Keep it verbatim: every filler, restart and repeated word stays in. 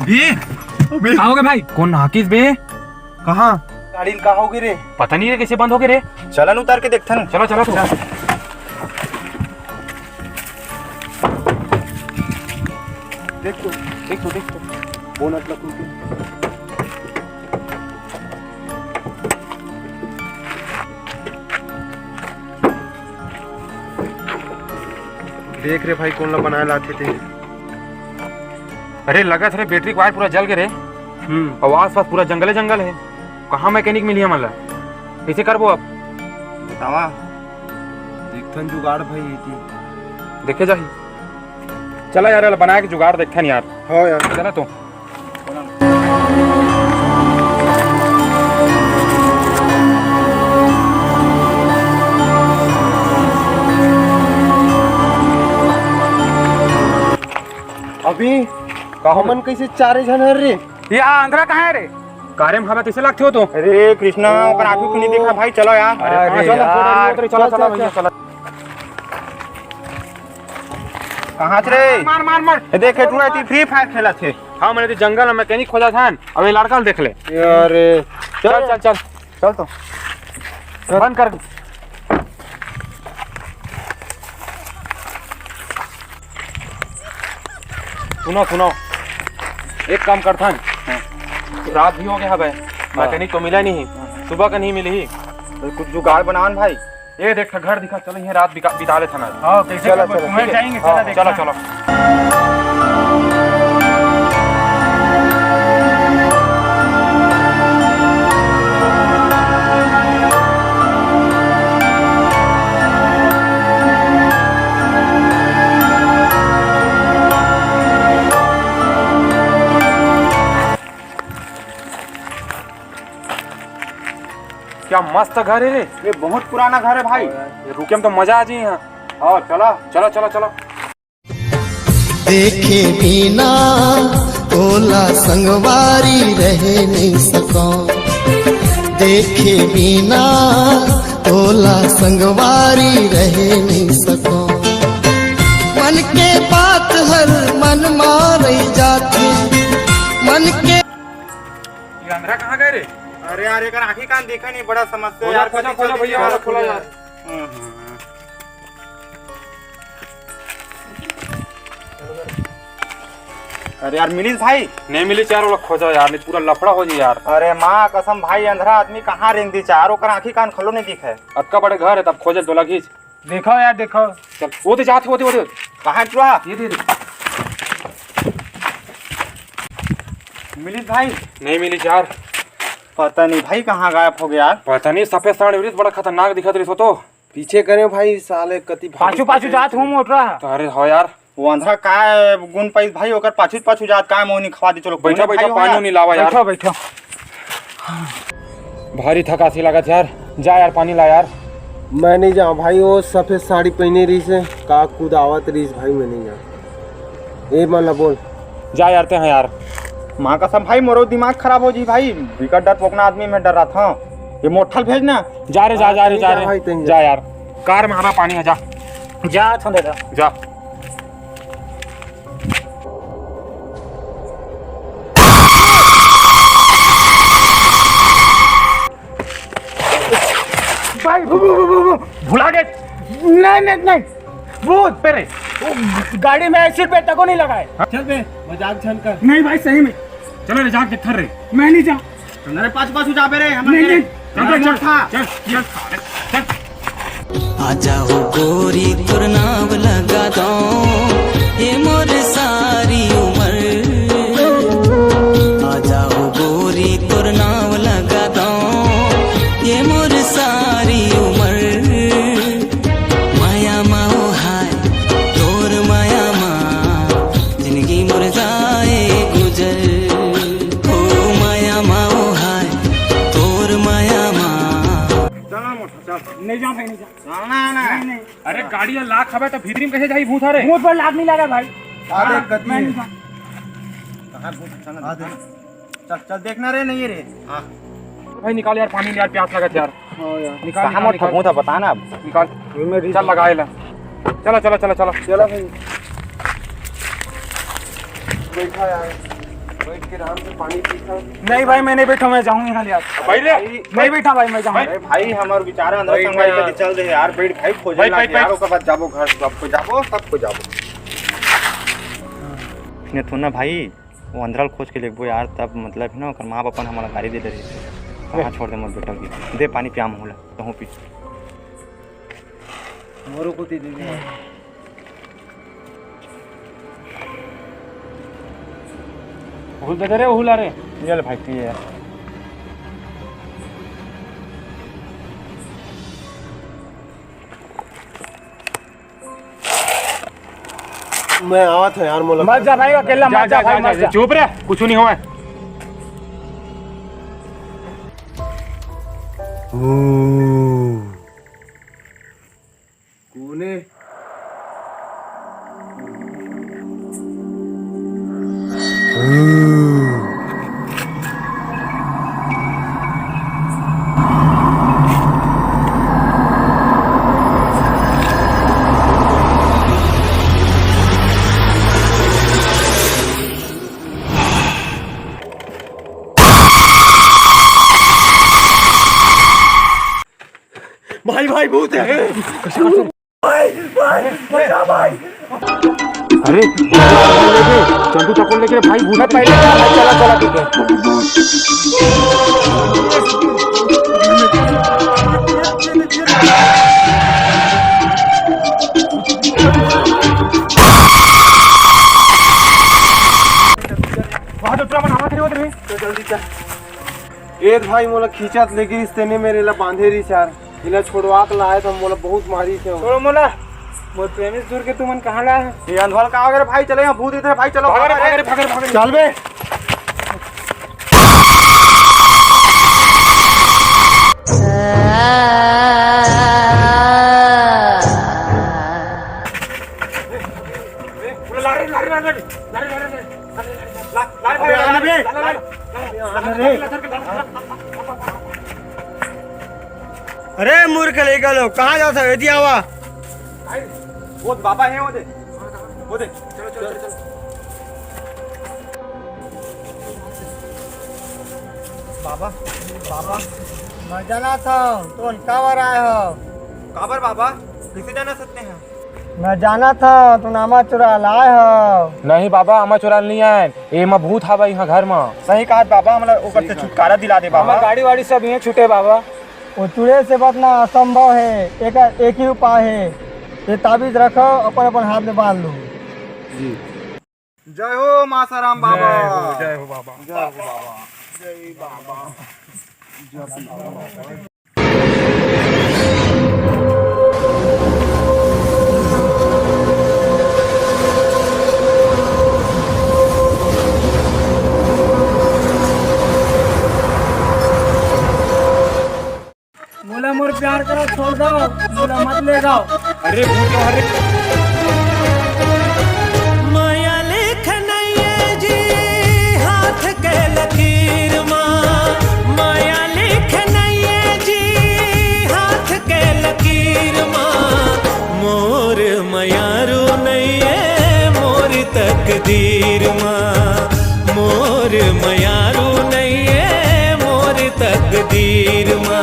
ए, अबे। का होगे भाई? कोन हाकिस बे? कहाँ? गाड़ी ल का होगे रे? पता नहीं रे, कैसे बंद होगे रे। चला न उतार के देखथन। चला, चला तो। देख तो, देख तो, देख तो। बोनट ला खुल के। देख रे भाई, कोन ला बनाए लाथे ते। अरे, लगत रे, बैटरी के वायर पूरा जल गे रे। हम्म। अउ आसपास पूरा जंगले जंगल हे। कहाँ मैकेनिक मिलही हमन ला? कइसे करबो अब? बतावा। देखथन जुगाड़ भाई, एती। देखे जाही। चला यार, एला बनाए के जुगाड़ देखथन यार। हाँ यार। चला तो। अभी का हो? हमन कइसे चारे झन हर रे? ये अंधरा कहाँ हे रे? कारे में हवा कइसे लागथे हो तो? अरे कृष्णा, ओकर आँखी के नहीं देखा भाई, चलो यार। अरे अरे चलो, यार। चलो, चलो, चल, भैया, चल। चलो। कहाँ से रे? मार, मार, मार। ए, देख, ए टूरा, एती Free Fire खेलत हे। हाँ, मैंने तो जंगल में मैकेनिक खोजत हन, अब ये लड़का ल देख ले। अरे, चल, चल, चल। चल तो। बंद कर। सुनो, सुनो, एक काम करथन। हाँ। रात भी होगे हवय, हाँ। मैकेनिक तो मिला नहीं, हाँ। सुबह का नहीं मिली। तो कुछ जुगाड़ बनावन भाई। ये देख, घर दिखा, चलो, ये रात बिका-, बिता लेथन आज। हाँ, कैसे चलो, करबो? चलो, तुम्हें ठीक है। जाएंगे, हाँ, चला चलो, देखना। चलो। क्या मस्त घर है रे। ये बहुत पुराना घर है भाई। ये रुके में तो मजा आ जाए यहाँ। हाँ, चला। चला, चला, चला। देखे बिना तोला संगवारी रहे नहीं सको, देखे बिना तोला संगवारी रहे नहीं सको। मन के बात हर मन मारे जाथे, मन के ये अंधरा कहाँ गए रे? अरे यार, एकर आँखी कान दिखे नहीं, बड़ा समस्या खोजा, यार, खोजा, कति खोजा चली भैया, गया? खोजा यार। हम्म, हम्म, हम्म। अरे यार, मिलिस भाई? नहीं मिलिस यार, ओला खोजा यार, नहीं पूरा लफड़ा हो जाए यार। अरे माँ कसम भाई, अंधरा आदमी कहाँ रेंग दिस यार, ओकर आँखी कान खलो नहीं दिखे। अतका बड़े घर है, तब खोजे तो लगिस। देखो यार, देखो। चल, वो दे जात हे, वो दे, वो दे। कहाँ चुहा? ये दे, दे। मिलिस भाई? नहीं मिलिस यार। पता नहीं भाई, कहाँ गायब हो गया यार। पता नहीं, सफेद साड़ी उड़ीस, बड़ा खतरनाक दिखत रहिस वो तो। पीछे करे भाई, साले कति भागे पाछू, पाछू जात हूँ मोटरा। तो अरे हो यार। वो अंधरा काय गुन पाइस भाई, ओकर पाछू पाछू जात काय मोहनी खवा दी, चलो। बैठा, कोने बैठा, भाई पानी होना? नहीं लावा यार। बैठो, बैठो। भारी थकासी लागत यार, जा यार पानी ला यार। मैं नहीं जाऊँ भाई, वो सफेद साड़ी पहने रहिस हे, का कुदावत रहिस भाई, मैं नहीं जाऊँ। ए मन ला बोल। जा यार, ते हाँ यार। माँ कसम भाई, मोरो दिमाग खराब हो जी भाई, बिकट डर पोकना आदमी में डर रहा था। ये मोठल भेज ना। जा रे, जा, जा रे, नहीं जा जा रे। भाई, तहीं जा। जा यार, कार में हरा पानी है, जा। जा, थोंदे जा। जा। भाई, भू-, भू-, भू-, भू-, भू-, भुला गए। नहीं, नहीं, नहीं। भूत। पे रे। वो गाड़ी में एसिड पे तको नहीं लगाए। चल बे, मजाक झन कर। नहीं भाई, सही में। चलो रे, जा, कित्थर रे? मैं नहीं जा। अरे पाछू पाछू जाबे रे, हमर नहीं, नहीं। चल, चल, चल, चल। आजा हो गोरी तोर नाव लगा दो, ये मोर सारी उमर। आजा हो गोरी तोर नाव लगा दो, ये मोर सारी उमर। माया मा ओ हाय, तोर माया मा, जिंदगी मोर जाए गुजर। ओ माया मा ओ हाय, तोर माया मा। चल ना मोटा, चल। नहीं जाऊँ भाई, नहीं जाऊँ। चल ना, ना। नहीं, नहीं। अरे गाड़ी ला लाक हवे तो भीतरी में कैसे जाही भूत हरे? भूत पर लाक नहीं लगा भाई। आ देख, हाँ, कती मैं है। नहीं जाऊँ। कहाँ भूत? चल ना, आ देख। चल, चल, देखना रे, नहीं रे। हाँ। भाई निकाल यार पानी, यार प्यास लगत यार। हाँ यार। निकाल, कहाँ निकाल, मोटा निकाल। भूत है, बता ना अब। निकाल। मैं भी चल, लगा ले। चला, चला, चला, चला। चला भाई। बैठा यार। बैठ के आराम से पानी पीता। नहीं भाई, मैं नहीं बैठा, मैं जाऊँ यहाँ ले आप। भाई रे। नहीं बैठा भाई, मैं जाऊँ। अरे भाई, हमार बेचारा अंदर भाई, संग भाई, भाई। चल दे यार, बैठ भाई, खोजे भाई, लाग भाई, यार, भाई। ओकर बाद जाबो घर, सबको जाबो, सबको जाबो। ने तो ना भाई, वो अंदरल खोज के लेगबो यार, तब मतलब है ना, ओकर माँ बाप हमला गारी दे दे रही। कहाँ छोड़ दे मोर बेटा के? दे पानी पिया मोला, तहूँ पी। मोरो को दे दे। हुल दे दे रे, हुल आ रे। ये ले भाई, पी यार। मैं आवत हूँ यार, मोला मत जा भाई, अकेला मत जा भाई, मत जा। चुप रे, कुछ नहीं हुआ है। कोने? भाई, भाई, भूत है। भाई, भाई, बचा भाई। अरे, चंदू चक्कर लेके भाई, भूत पहले। चला, चला, ठीक है। वहाँ तो टूरा मन आवा करे होत रहे। तो जल्दी चल। ए भाई, मोला खींचत लेगिस तेने मेर ला बांधे रहिस यार। इला छोड़वा के लाए तो मोला बहुत मारिस हे। छोड़ो मोला। मोर प्रेमी से दूर के तुमन कहाँ लाए हो? ये अंधवा ल का हो गे रे भाई, चले यहाँ भूत इधर भाई, चलो। भाग रे, भाग रे, भाग रे, भाग रे। चल बे। अरे मूर्ख लइका लोग, कहाँ जात हव? एती आवा। वो बाबा हे, वो दे, वो दे। चलो, चलो, चलो, चलो। बाबा, बाबा, मैं जानत हव, तुमन काबर आए हव? काबर बाबा, कइसे जाना सकते हैं? मैं जानत हव, तुमन आमा चुरा लाए हव। नहीं बाबा, आमा चुरा नहीं आए, एमा भूत हवय इहाँ घर म। सही कहा बाबा, हमला ओकर से छुटकारा दिला दे बाबा। हमर गाड़ी वाड़ी सब इहाँ छूटे बाबा। वो चुड़ैल से बचना असंभव हे, एकर एक ही उपाय हे, ये ताबीज रखव, अपन अपन हाथ में बांध लव। जी। जय हो मासाराम बाबा। जय हो, जय हो बाबा। जय हो बाबा। जय बाबा। जय बाबा। मोला मोर प्यार करा छोड़ दव, मोला मत ले जाव। अरे भूत, अरे। माया लेख नइये जी हाथ के लकीर मा, माया लेख नइये जी हाथ के लकीर मा, मोर मयारू नइये मोर तकदीर मा, मोर मयारू नइये मोर तकदीर मा।